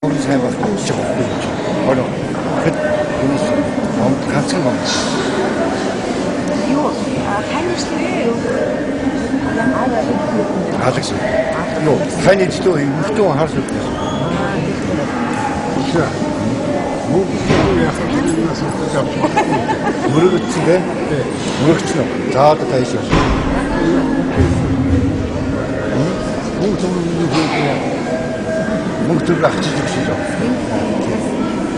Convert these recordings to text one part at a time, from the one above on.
Сайн байх гэж байгаа юм. Ороо. Тэгэхэд үүнээс ганцхан ном. Юу хайнчлээ юу? Алекс. Юу хайны төлөө эмхтэн харс өгсөн. Мөнгө яах вэ? Асуулт авч. Мөрөгдсөн тийм. Мөрөгдсөн үү? За одоо тааш яв. Мөнгө төлөв яах вэ? Мөнгө төлөв авчиж өгсөн юм.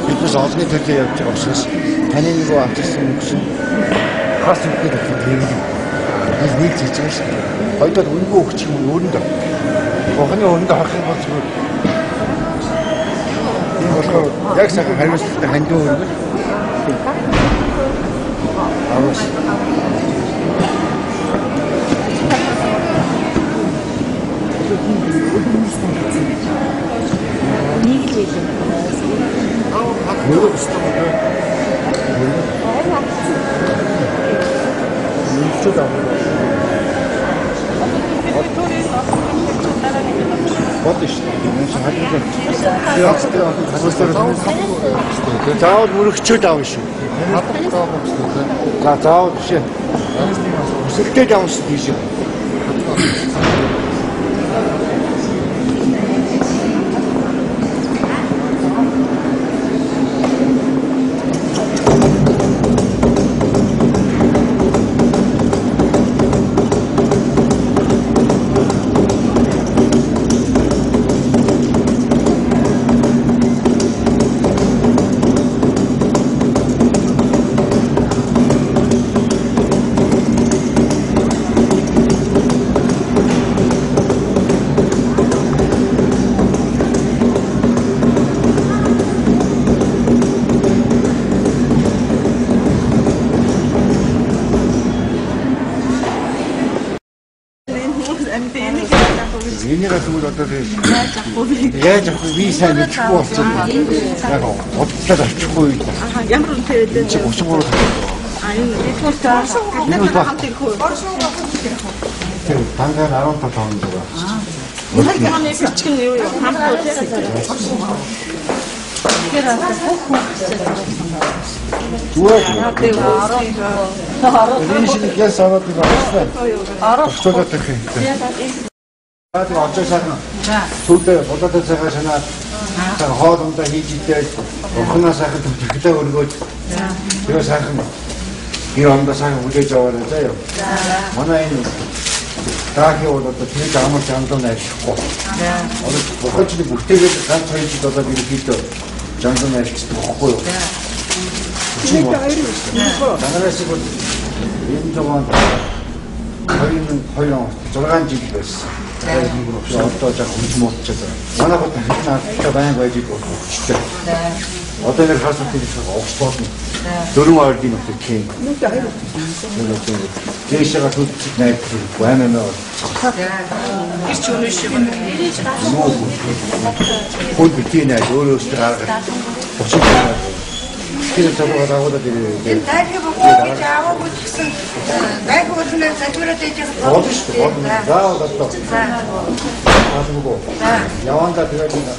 Биднээс олонний төлөө явж байгаа учраас таны нөгөө авчирсан мөнгө чинь хас үгүй гэхэд хэрэглэв. Би нэг хийж байгаа шүү дээ. Хоёулаа үнэгүй өгчих юм өөрөндөө. Бурхны өрөндөө харах юм бол зүгээр. Тийм болохоор яг сайхан хариуцлагатай хандив өргөл. Аваас. Нэг л байлаа. Мөрөг өссөн. Мөрөг авах. Бодно шүү дээ. Энэ чинь хариуцлага. Заавал мөрөгчөөд авна шүү. За заавал биш ээ. Өсөлтөд авна шүү тийш. Энийг тэгвэл одоо яаж авах вэ? Би сайн мэдэхгүй болсон. Яг бодлоод авчихгүй. Аа ямар үнэтэй байлээ? Чи 33. А энэ Энэ бол хамт ирэх үү? Тэр дангаар 15 тонн байгаа. Энэ тооны бичиг нь юу юу? Хамт уу тийм. Тэгэхээр бүх хүмүүс Зүгээр. Энэ шиг яс аваад байгаа. Орцоолоод ирэх юм. Тэгээд очоо сайхан. Сүүлдээ болоод сайхан санаа сайхан хоол ундаа хийж идээд охиноо сайхан төвтгөлөө өргөөд тэгээ сайхан гэр орондоо сайхан хүлээж аваарай заа юу. Манай энэ Дахи бол одоо тэр амар жамлуу найршихгүй. Одоо бухаж нэг бүтээгээд ганц хоёр жил болоод ерөнхийдөө жамлуу найрчдаг байхгүй юу? Данараас бол 96 онд 2002 он 6 жил байсан. Одоо жаа хүч муудчихад байна. Манай гот дахин алдатай байнга байж идэх хүчтэй. Одоо нэг хас үтэн гэж огс болно. Дөрвөн ойрын нөхөр тийм. Дээшээ төлөвчд найдах байна нэ. Ирч өнөө шиг. Хөл битгий найд өөрөө өөртөө гаргах. 30 гаргах. Тэр цагаар дагуулад ирээ. Энэ дайхи бохоо гэж аваагүй ч гэсэн дайхи болсноор залбираад байж байгаа. Болно шүү дээ. Болно. Заавал одоо. Хаалгүй. Явандаа тэгээд мөнгө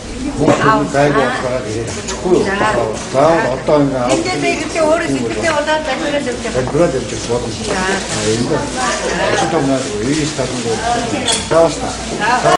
гайгүй болохоор ирээд авчихгүй юу? Заавал одоо ингээ авах. Эндээ дайгтай өөрөө сэтгэлтэй болоод залбираад явж байгаа. Залбираад явж болно. Энэ. 35 наад 99 70. Заавал.